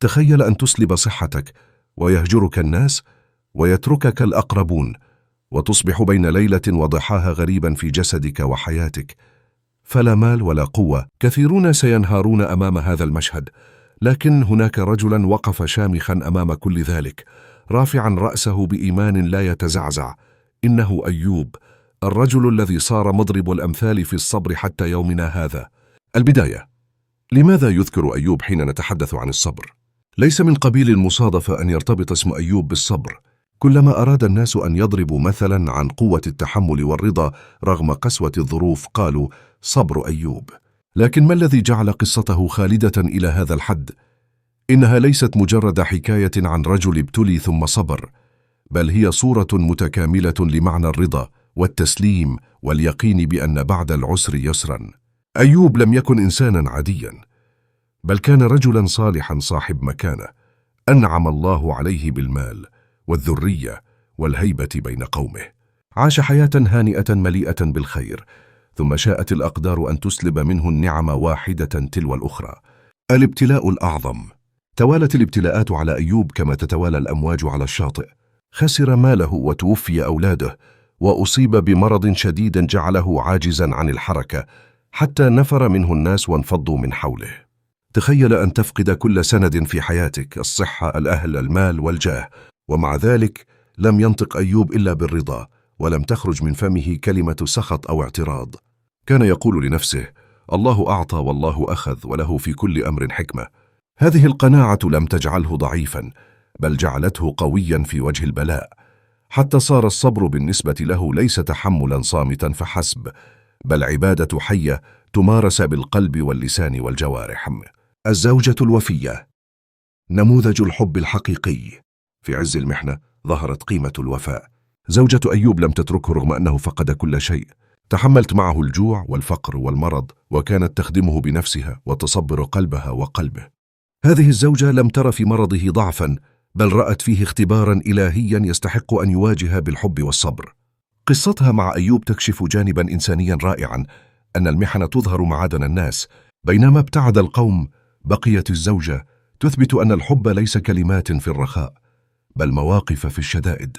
تخيل أن تسلب صحتك ويهجرك الناس ويتركك الأقربون، وتصبح بين ليلة وضحاها غريبا في جسدك وحياتك، فلا مال ولا قوة. كثيرون سينهارون أمام هذا المشهد، لكن هناك رجلا وقف شامخا أمام كل ذلك، رافعا رأسه بإيمان لا يتزعزع. إنه أيوب، الرجل الذي صار مضرب الأمثال في الصبر حتى يومنا هذا. البداية: لماذا يذكر أيوب حين نتحدث عن الصبر؟ ليس من قبيل المصادفة أن يرتبط اسم أيوب بالصبر. كلما أراد الناس أن يضربوا مثلا عن قوة التحمل والرضا رغم قسوة الظروف قالوا صبر أيوب. لكن ما الذي جعل قصته خالدة إلى هذا الحد؟ إنها ليست مجرد حكاية عن رجل ابتلي ثم صبر، بل هي صورة متكاملة لمعنى الرضا والتسليم واليقين بأن بعد العسر يسرا. أيوب لم يكن إنسانا عاديا، بل كان رجلا صالحا صاحب مكانة، أنعم الله عليه بالمال والذرية والهيبة بين قومه. عاش حياة هانئة مليئة بالخير، ثم شاءت الأقدار أن تسلب منه النعم واحدة تلو الأخرى. الابتلاء الأعظم. توالت الابتلاءات على أيوب كما تتوالى الأمواج على الشاطئ. خسر ماله وتوفي أولاده، وأصيب بمرض شديد جعله عاجزا عن الحركة، حتى نفر منه الناس وانفضوا من حوله. تخيل أن تفقد كل سند في حياتك، الصحة، الأهل، المال والجاه، ومع ذلك لم ينطق أيوب إلا بالرضا، ولم تخرج من فمه كلمة سخط أو اعتراض. كان يقول لنفسه: الله أعطى والله أخذ، وله في كل أمر حكمة. هذه القناعة لم تجعله ضعيفا، بل جعلته قويا في وجه البلاء، حتى صار الصبر بالنسبة له ليس تحملا صامتا فحسب، بل عبادة حية تمارس بالقلب واللسان والجوارح. الزوجة الوفية. نموذج الحب الحقيقي. في عز المحنة ظهرت قيمة الوفاء. زوجة أيوب لم تتركه رغم أنه فقد كل شيء. تحملت معه الجوع والفقر والمرض، وكانت تخدمه بنفسها وتصبر قلبها وقلبه. هذه الزوجة لم تر في مرضه ضعفا، بل رأت فيه اختبارا إلهيا يستحق أن يواجه بالحب والصبر. قصتها مع أيوب تكشف جانبا إنسانيا رائعا، أن المحن تظهر معادن الناس، بينما ابتعد القوم بقيت الزوجة تثبت أن الحب ليس كلمات في الرخاء، بل مواقف في الشدائد.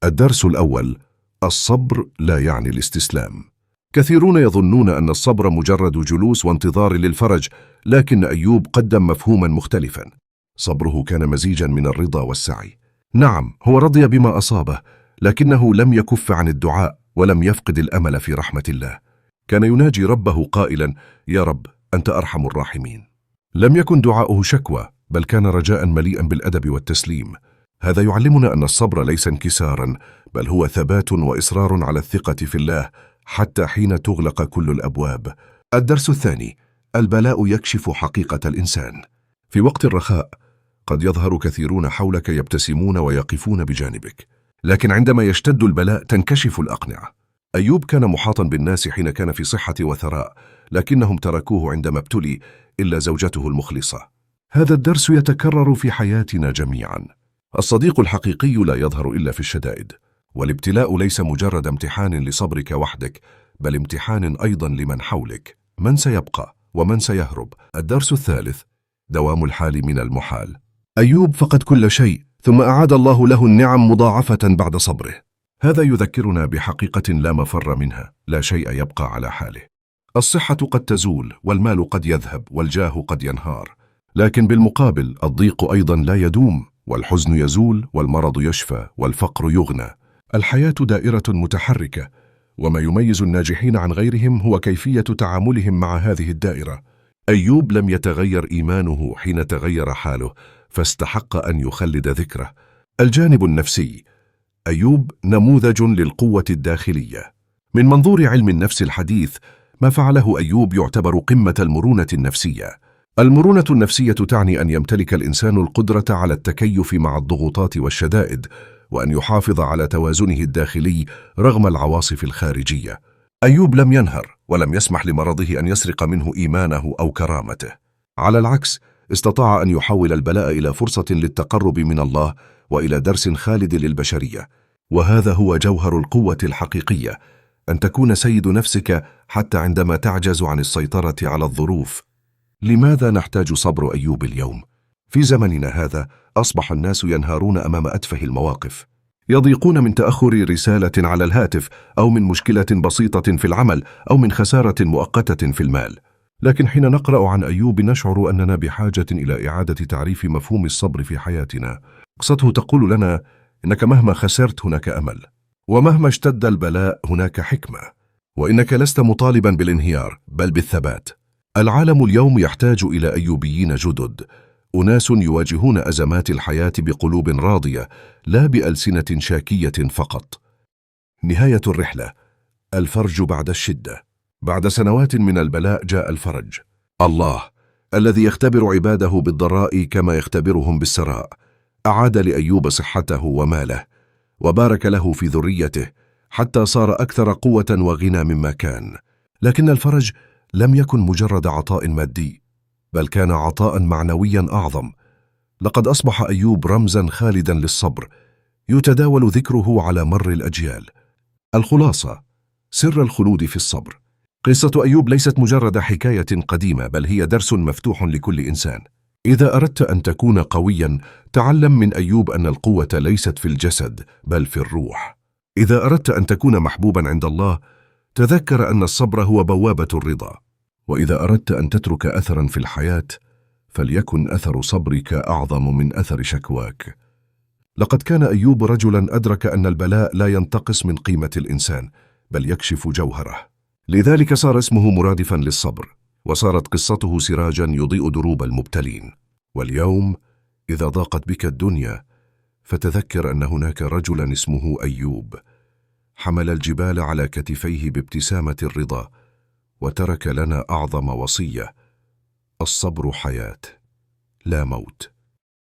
الدرس الأول: الصبر لا يعني الاستسلام. كثيرون يظنون أن الصبر مجرد جلوس وانتظار للفرج، لكن أيوب قدم مفهوما مختلفا. صبره كان مزيجا من الرضا والسعي. نعم، هو رضي بما أصابه، لكنه لم يكف عن الدعاء ولم يفقد الأمل في رحمة الله. كان يناجي ربه قائلا: يا رب أنت أرحم الراحمين. لم يكن دعاؤه شكوى، بل كان رجاء مليئا بالأدب والتسليم. هذا يعلمنا أن الصبر ليس انكسارا، بل هو ثبات وإصرار على الثقة في الله حتى حين تغلق كل الأبواب. الدرس الثاني: البلاء يكشف حقيقة الإنسان. في وقت الرخاء قد يظهر كثيرون حولك يبتسمون ويقفون بجانبك، لكن عندما يشتد البلاء تنكشف الأقنعة. أيوب كان محاطا بالناس حين كان في صحة وثراء، لكنهم تركوه عندما ابتلي، إلا زوجته المخلصة. هذا الدرس يتكرر في حياتنا جميعا. الصديق الحقيقي لا يظهر إلا في الشدائد، والابتلاء ليس مجرد امتحان لصبرك وحدك، بل امتحان أيضا لمن حولك، من سيبقى ومن سيهرب. الدرس الثالث: دوام الحال من المحال. أيوب فقد كل شيء، ثم أعاد الله له النعم مضاعفة بعد صبره. هذا يذكرنا بحقيقة لا مفر منها: لا شيء يبقى على حاله. الصحة قد تزول، والمال قد يذهب، والجاه قد ينهار، لكن بالمقابل الضيق أيضا لا يدوم، والحزن يزول، والمرض يشفى، والفقر يغنى. الحياة دائرة متحركة، وما يميز الناجحين عن غيرهم هو كيفية تعاملهم مع هذه الدائرة. أيوب لم يتغير إيمانه حين تغير حاله، فاستحق أن يخلد ذكره. الجانب النفسي. أيوب نموذج للقوة الداخلية. من منظور علم النفس الحديث، ما فعله أيوب يعتبر قمة المرونة النفسية. المرونة النفسية تعني أن يمتلك الإنسان القدرة على التكيف مع الضغوطات والشدائد، وأن يحافظ على توازنه الداخلي رغم العواصف الخارجية. أيوب لم ينهر، ولم يسمح لمرضه أن يسرق منه إيمانه أو كرامته. على العكس، استطاع أن يحول البلاء إلى فرصة للتقرب من الله وإلى درس خالد للبشرية. وهذا هو جوهر القوة الحقيقية، أن تكون سيد نفسك حتى عندما تعجز عن السيطرة على الظروف. لماذا نحتاج صبر أيوب اليوم؟ في زمننا هذا أصبح الناس ينهارون أمام أتفه المواقف، يضيقون من تأخر رسالة على الهاتف، أو من مشكلة بسيطة في العمل، أو من خسارة مؤقتة في المال. لكن حين نقرأ عن أيوب نشعر أننا بحاجة إلى إعادة تعريف مفهوم الصبر في حياتنا. قصته تقول لنا إنك مهما خسرت هناك أمل، ومهما اشتد البلاء هناك حكمة، وإنك لست مطالبا بالانهيار بل بالثبات. العالم اليوم يحتاج إلى أيوبيين جدد، أناس يواجهون أزمات الحياة بقلوب راضية لا بألسنة شاكية فقط. نهاية الرحلة، الفرج بعد الشدة. بعد سنوات من البلاء جاء الفرج. الله الذي يختبر عباده بالضراء كما يختبرهم بالسراء أعاد لأيوب صحته وماله، وبارك له في ذريته حتى صار أكثر قوة وغنى مما كان. لكن الفرج لم يكن مجرد عطاء مادي، بل كان عطاء معنويا أعظم. لقد أصبح أيوب رمزا خالدا للصبر، يتداول ذكره على مر الأجيال. الخلاصة: سر الخلود في الصبر. قصة أيوب ليست مجرد حكاية قديمة، بل هي درس مفتوح لكل إنسان. إذا أردت أن تكون قويا، تعلم من أيوب أن القوة ليست في الجسد بل في الروح. إذا أردت أن تكون محبوبا عند الله، تذكر أن الصبر هو بوابة الرضا. وإذا أردت أن تترك أثرا في الحياة، فليكن أثر صبرك أعظم من أثر شكواك. لقد كان أيوب رجلا أدرك أن البلاء لا ينتقص من قيمة الإنسان، بل يكشف جوهره. لذلك صار اسمه مرادفا للصبر، وصارت قصته سراجا يضيء دروب المبتلين. واليوم إذا ضاقت بك الدنيا، فتذكر أن هناك رجلا اسمه أيوب، حمل الجبال على كتفيه بابتسامة الرضا، وترك لنا أعظم وصية: الصبر حياة لا موت.